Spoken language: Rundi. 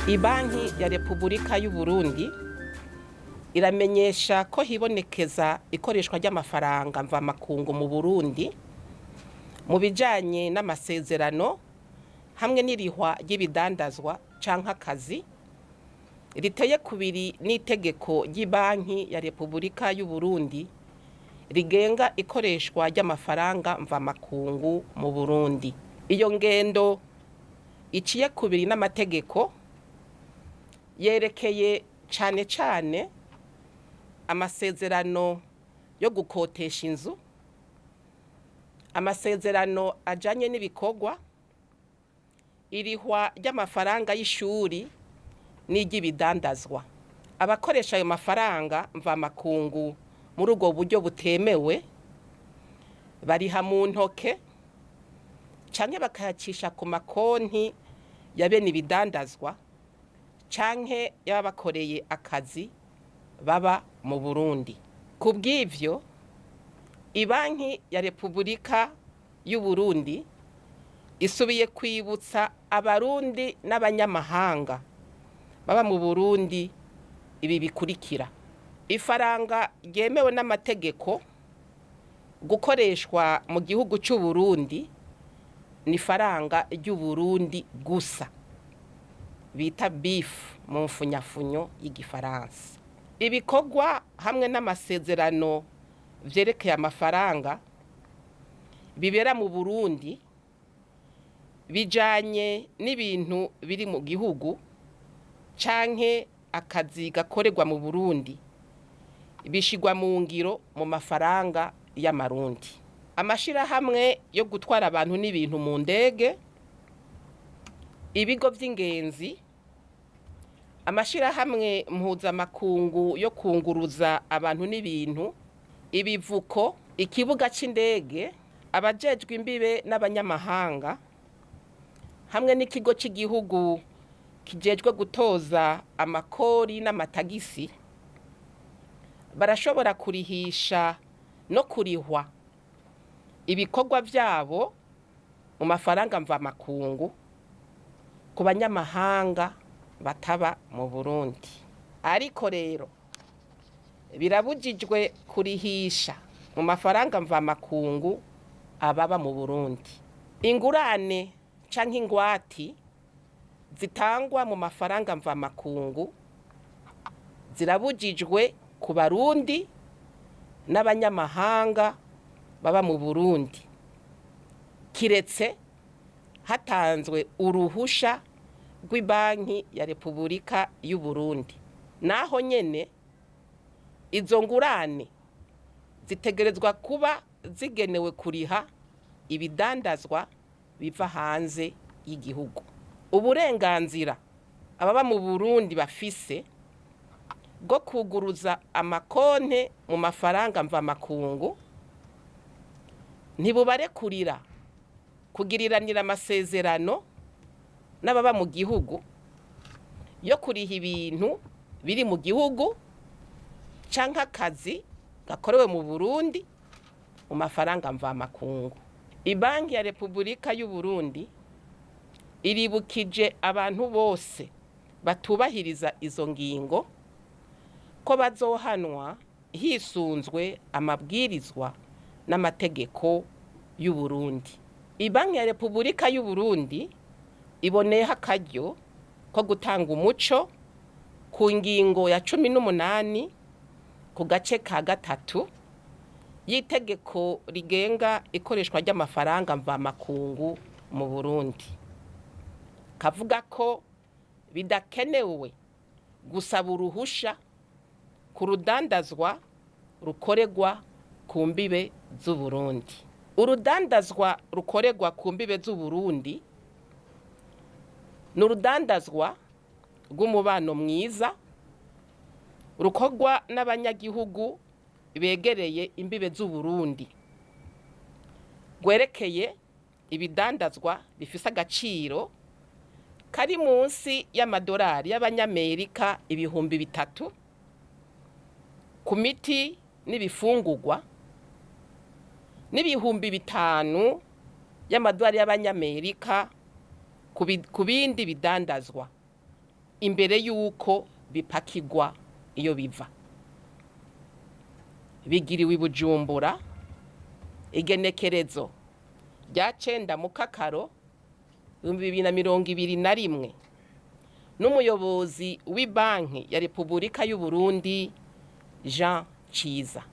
Ibanki ya Repubulika y'Uburundi iramenyesha ko hibonekeza ikoreshwa ry'amafaranga mvamakungu mu Burundi mu bijanye n'amasezerano hamwe n'irihwa ry'ibidandazwa canke akazi riteye kubiri n'itegeko ry'ibanki ya Repubulika y'Uburundi rigenga ikoreshwa ry'amafaranga mvamakungu mu Burundi. Iyo ngendo iciye kubiri n'amategeko yerekeye cane cane amasezerano yo gukotesha inzu, amasezerano ajanye n'ibikorwa, irihwa ry'amafaranga y'ishuri n'iry'ibidandazwa. Abakoresha ayo mafaranga mvamakungu muri ubwo buryo butemewe bariha mu ntoke canke bakayacisha ku makonti ya bene ibidandazwa canke y'ababakoreye akazi baba mu Burundi. Ku bw'ivyo, Ibanki ya Repubulika y'Uburundi isubiye kwibutsa abarundi n'abanyamahanga baba mu Burundi ibi bikurikira: ifaranga ryemewe n'amategeko gukoreshwa mu gihugu c'Uburundi ni ifaranga ry'Uburundi gusa bita BIF mu mfunyafunyo y'igifaransa. Ibikorwa hamwe n'amasezerano vyerekeye amafaranga bibera mu Burundi bijanye n'ibintu biri mu gihugu canke akazi gakorerwa mu Burundi bishirwa mu ngiro mu mafaranga y'amarundi. Amashirahamwe yo gutwara abantu n'ibintu mu ndege, ibigo vy'ingenzi, amashirahamwe mpuzamakungu yo kunguruza abantu n'ibintu, ibivuko, ikibuga c'indege, abajejwe imbibe n'abanyamahanga hamwe n'ikigo c'igihugu kijejwe gutoza amakori n'amatagisi barashobora kurihisha no kurihwa ibikorwa vyabo mu mafaranga mvamakungu ku banyamahanga bataba mu Burundi. Ariko rero birabujijwe kurihisha mu mafaranga mvamakungu ababa mu Burundi. Ingurane canke ingwati zitangwa mu mafaranga mvamakungu zirabujijwe ku barundi n'abanyamahanga baba mu Burundi kiretse hatanzwe uruhusha rw'ibanki ya Repubulika y'Uburundi. Naho nyene izo ngurane zitegerezwa kuba zigenewe kuriha ibidandazwa biva hanze y'igihugu. Uburenganzira ababa mu Burundi bafise bwo kuguruza amakonte mu mafaranga mvamakungu ntibubarekurira kugiriranira amasezerano n'ababa mu gihugu yo kuriha ibintu biri mu gihugu canke akazi gakorewe mu Burundi mu mafaranga mvamakungu. Ibanki ya Repubulika y'Uburundi iribukije abantu bose batubahiriza izo ngingo ko bazohanwa hisunzwe amabwirizwa n'amategeko y'Uburundi. Ibanki ya Repubulika y'Uburundi iboneyeho akaryo ko gutanga umuco ku ngingo ya 18 ku gace ka gatatu y'itegeko rigenga ikoreshwa ry'amafaranga mvamakungu mu Burundi. Kavuga ko bidakenewe gusaba uruhusha ku rudandazwa rukorerwa ku mbibe z'Uburundi. Urudandazwa rukorerwa ku mbibe z'Uburundi ni urudandazwa rw'umubano mwiza rukorwa n'abanyagihugu begereye imbibe z'Uburundi rwerekeye ibidandazwa bifise agaciro kari munsi y'amadolari y'abanyamerika 3000 ku miti n'ibifungurwa n'5000 y'amadolari y'abanyamerika ku bindi bidandazwa. Imbere y'uko bipakirwa iyo biva, bigiriwe i Bujumbura, igenekerezo rya 9 Mukakaro 2021, n'umuyobozi w'ibanki ya Repubulika y'u Burundi, Jean Ciza.